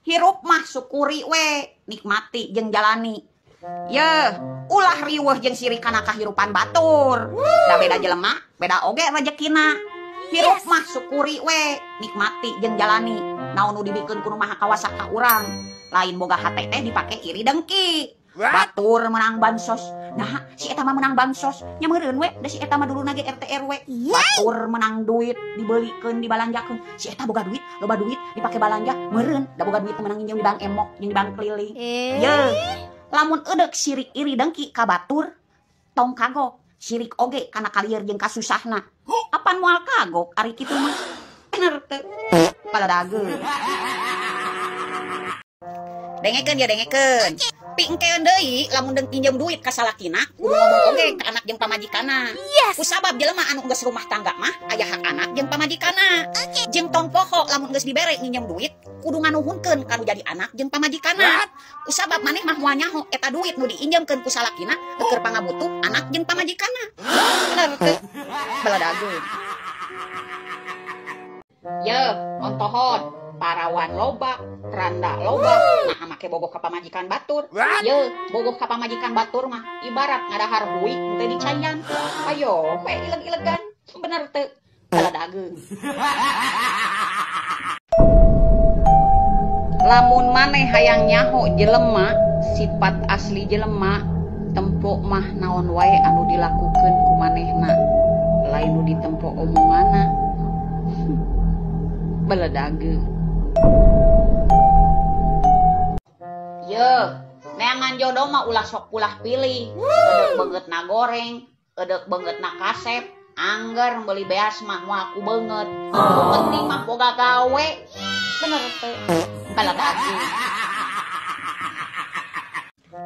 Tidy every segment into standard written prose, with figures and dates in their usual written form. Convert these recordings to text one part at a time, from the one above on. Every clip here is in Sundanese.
Hirup mah syukuri we, nikmati jeung jalani. Yeuh, ulah riweuh jeung sirik kana kahirupan batur. Da beda jelema, beda oge rejekina. Hirup mah syukuri we, nikmati jeung jalani. Naon nu dibikeun ku nu Maha Kawasa ka urang. Lain boga hate teh dipake iri dengki. Batur menang bansos. Nah, si eta mah menang bansos. Nya meureun we, da si eta mah duluna ge RT RW. Batur menang duit dibelikeun, dibalanjakeun. Si eta boga duit, loba duit dipake balanja, meureun da boga duit menang nginjem di bank emok, jeung di bank keliling. Yeuh, lamun eudek sirik iri dengki ka batur, tong kagok. Sirik oge kana kalieur jeung kasusahna. Apan moal kagok ari kitu mah. Bener teu? Paladageun. Dengekeun ya dengekeun. Pingkeun deui lamun deung pinjem duit ka salakina, kudu ngomong oge ka anak jeung pamajikanna. Kusabab jelema anu geus rumah tangga mah aya hak anak jeung pamajikanna. Jeung tong poho lamun geus dibere nginjem duit, kudu nganuhunkeun ka nu jadi anak jeung pamajikanna. Kusabab maneh mah moal nyaho eta duit nu diinjemkeun ku salakina keur pangabutuh anak jeung pamajikanna. Bener teu? Baladageun. Yeuh, ontohon. Parawan loba, randa loba, nah make bogoh ka pamajikan batur. Yeuh, bogoh ka pamajikan batur mah ibarat ngadahar buik teu dicayan. Ayo, we ileg-ilegan. Bener teu? Baladageun. Lamun maneh hayang nyaho jelema, sifat asli jelema, tempo mah naon wae anu dilakukeun ku manehna, lain nu ditempo omonganna. Baladageun. Yeuh, neangan jodoh mah ulah sok pulah pilih. Eudek beungeutna goreng, eudek beungeutna kasep, angger meuli beas mah moal ku beungeut. Nu penting mah boga gawe. Bener teu? Baladageun.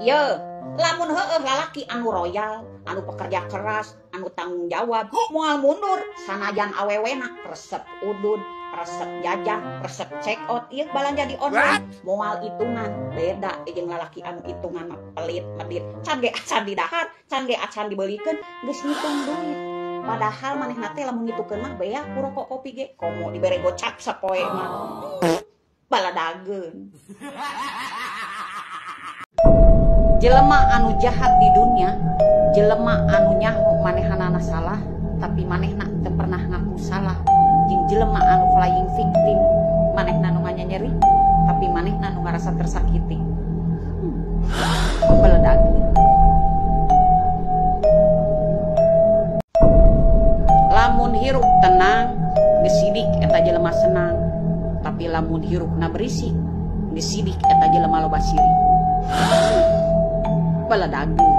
Yeuh, lamun heueuh lalaki anu royal, anu pekerja keras, anu tanggung jawab, moal mundur sanajan awewena resep udud, resep jajan, resep check out, ieu balanja di online, moal hitungan. Beda jeung lalaki anu hitungan mah pelit, medit, can ge acan didahar, can ge acan dibelikeun, geus ngitung duit. Padahal manehna teh lamun ngitukeun mah beak ku rokok kopi ge, komo dibere gocap sapoe mah. Baladageun. Jelema anu jahat di dunia, jelema anu nyaho manehanana salah, tapi manehna teu pernah ngaku salah. Jeung jelema anu flying victim, manehna nu nganyeri, tapi manehna nu ngarasa tersakiti. Baladageun. Lamun hirup tenang, geus sidik eta jelema senang. Tapi lamun hirupna berisik, geus sidik eta jelema loba sirik. Baladageun.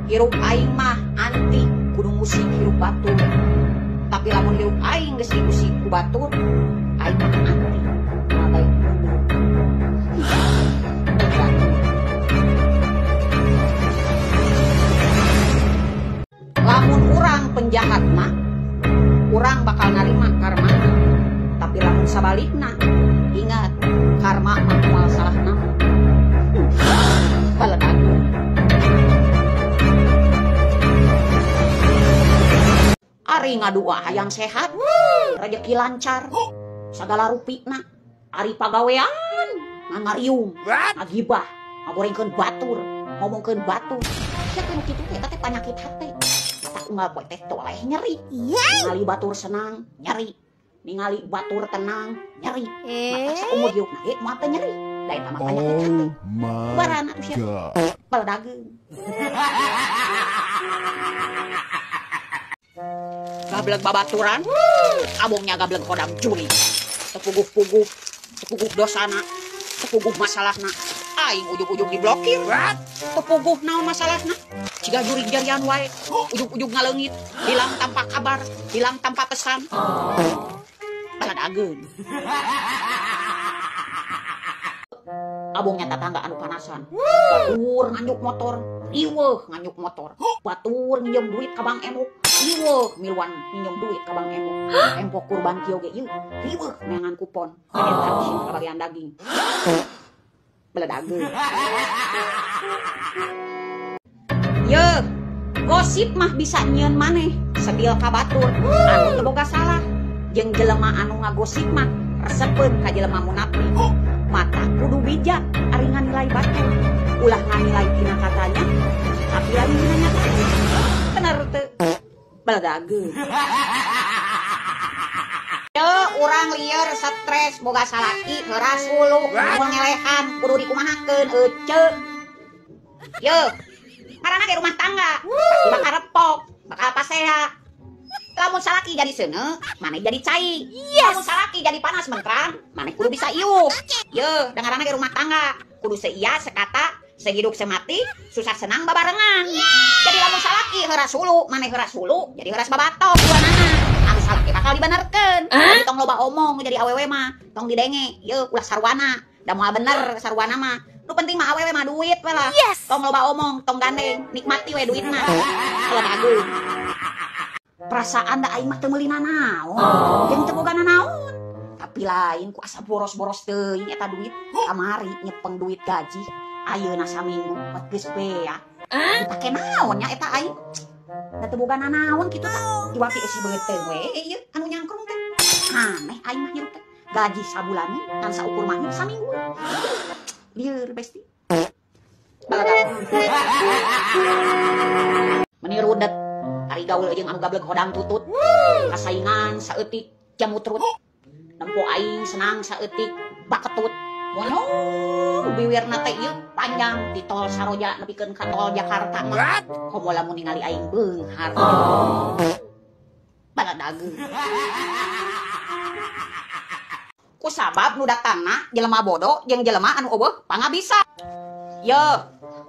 Hirup aing mah anti kudu musik hirup batur. Tapi lamun hirup aing geus diusik ku batur, aing mah anti moal baik mundur. Lamun urang penjahat mah, urang bakal narima karma. Tapi lamun sabalikna, ingat karma mah moal salah nama. Baladageun. Ari ngadua hayang sehat, rejeki lancar, sagala rupina. Ari pagawean ngangariung, ngagibah, ngagorengkeun batur, ngomongkeun batur. Sia teh nu kitu teh eta teh panyakit hate. Matak unggal poe teh toleh nyeri. Ningali batur senang, nyeri. Ningali batur tenang, nyeri. Matak saumur hirupna ge moal teu nyeri. Da eta mah panyakit hate. Barana atuh sia. Baladageun. Gablek babaturan, abongnya gablek kodam juri. Tepuguh-puguh, tepuguh dosana, tepuguh masalahna. Aing ujug-ujug diblokir. Tepuguh naon masalahna. Ciga jurig jarian wae, ujug-ujug ngaleungit, hilang tanpa kabar, hilang tanpa pesan. Baladageun. Abongnya tatangga anu panasan. Batur nganyuk motor, riweuh nganyuk motor. Batur nginjem duit ka Bang Emok, riweuh miluan nginjem duit ka Bang Emok. Empok kurban kieu ge ieu, riweuh neangan kupon. Eta sing kabagian daging. Baladageun. Yeuh, Gosip mah bisa nyieun maneh sedil ka batur anu teu boga salah. Jeung jelema anu ngagosip mah resepeun ka jelema munafik. Mata kudu bijak ari nganilai batur. Ulah nganilai tina katanya tapi lain tina nyatanya. Bener teu? Baladageun. Ye urang lieur stres boga salaki heuras hulu mun ngelehan kudu dikumahakeun eceu. Ye karena ge rumah tangga pasti bakal repok, bakal pasea. Lamun salaki jadi seuneu, maneh jadi cai. Lamun salaki jadi panas menterang, maneh kudu bisa iuh. Ye, dengaranna ge rumah tangga, kudu seia sekata, sehidup semati, susah senang babarengan. Jadi lamun salaki heuras hulu, maneh heuras hulu, jadi heuras babatok duanana. Anu salaki bakal dibenerkeun. Jadi tong loba omong jadi awewe mah, tong didenge. Ye, ulah sarwana, da moal bener sarwana mah. Nu penting mah awewe mah duit we lah. Tong loba omong, tong gandeng, nikmati we duitna. Kalau bagus. Perasaan da aing mah teu meuli nanaon, jeung teu boga nanaon. Tapi lain ku asa boros-boros teuing eta duit. Kamari nyepeng duit gaji, ayeuna saminggu geus beak. Dipake naon nya eta aing? Da teu boga nanaon kitu tah. Iwak eusi beuteung we ieu anu nyangkrung teh. Aneh aing mah hirup teh. Gaji sabulaneun ngan saukur mah saminggu. Lieur besti. Meni rudet ari gaul jeung anu gableg hodang tutut. Kasaingan saeutik jamutrut. Nempo aing senang saeutik baketut. Monyong biwirna teh ieu panjang di tol Saroja nepikeun ka tol Jakarta mah. Komo lamun ningali aing beunghar. Baladageun. Ku sabab nu datangna jelema bodoh jeung jelema anu eueuh pangabisa. Ye,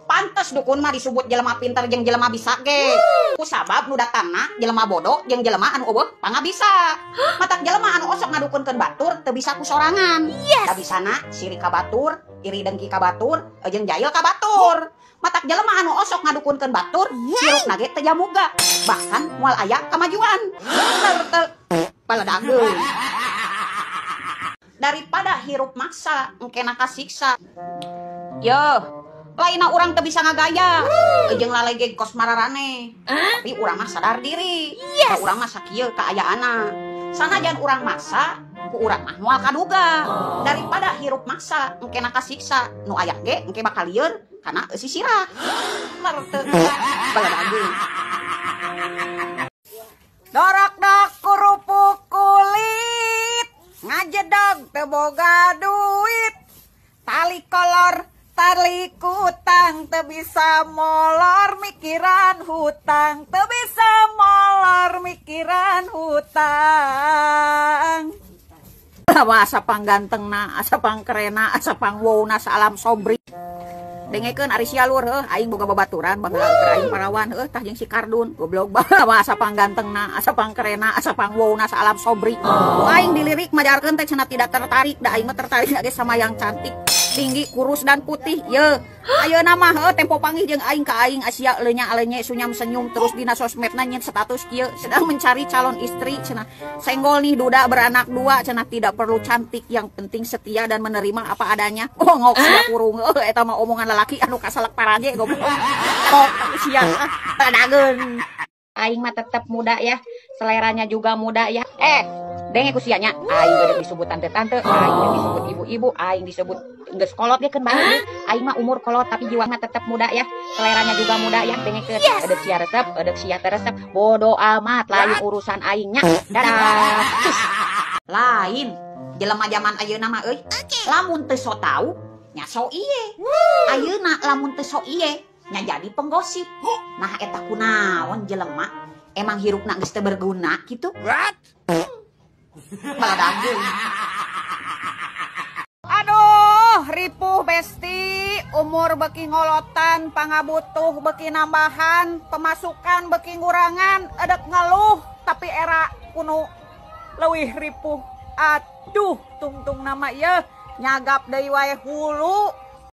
pantes dukun mah disebut jelema pinter jeung jelema bisa ge. Ku sabab nu datangna jelema bodoh jeung jelema anu eueuh pangabisa. Matak jelema anu osok ngadukunkeun batur teu bisa ku sorangan. Da bisana sirik ka batur, iri dengki ka batur, jeung jail ka batur. Matak jelema anu osok ngadukunkeun batur, hirupna ge teu jamuga, bahkan moal aya kamajuan. Bener teu? Baladageun. Daripada hirup maksa engkena kasiksa. Yo, lainna urang teu bisa ngagaya, jeung lalege kos mararane. Tapi urang mah sadar diri. Da urang mah sakieu kaayaanna. Sanajan urang maksa, ku urang mah moal kaduga. Daripada hirup maksa engkena kasiksa, nu aya ge engke bakal lieur kana eusi sirah. Bener teu? Baladageun. Dorok-dok kerupuk kulit, ngajedog teu boga duit, tali kolor tali kutang, teu bisa molor mikiran hutang, teu bisa molor mikiran hutang. Wah, asa panggantengna, asa pangkerena, asa pangwowna salam sobri. Dengekeun ari sia lur heuh, aing boga babaturan baheula keur aing parawan heuh tah jeung si Kardun goblok. Wah, asa panggantengna, asa pangkerena, asa pangwowna salam sobri. Ku aing dilirik majarkeun teh cenah tidak tertarik, da aing mah tertarik ge sama yang cantik, tinggi, kurus dan putih. Ye, ayeuna mah heuh tempo panggih jeung aing ka aing Asia leunya alenye sunyam senyum terus dina sosmedna nyen status kieu sedang mencari calon istri cenah. Senggol nih duda beranak dua cenah, tidak perlu cantik yang penting setia dan menerima apa adanya. Oh ngok sia kurung heuh eta mah omongan lalaki anu kasalak paraje goblok. Kok sia dageun. Aing mah tetep muda ya, seleranya juga muda ya. Denge ku sia nya, aing gede disebut tante-tante, aing disebut ibu-ibu, aing disebut geus kolot ge keun bae. Aing mah umur kolot tapi jiwa mah tetep muda ya, seleranya juga muda ya. Dengekeun, edek sia resep, edek sia teu resep, bodo amat lain urusan aing nya. Dadah. Cus. Lain jelema jaman ayeuna mah euy. Lamun teu so tau nya so iye. Ayeuna lamun teu so iye nya jadi penggosip. Nah eta kunaon jelema emang hirupna geus teu berguna kitu? Baladageun. Aduh, ripuh besti, umur beki ngolotan, pangabutuh beki nambahan, pemasukan beki ngurangan, edek ngeluh tapi era kuno leuwih ripuh. Aduh, tungtung nama ieu nyagap deui wae hulu.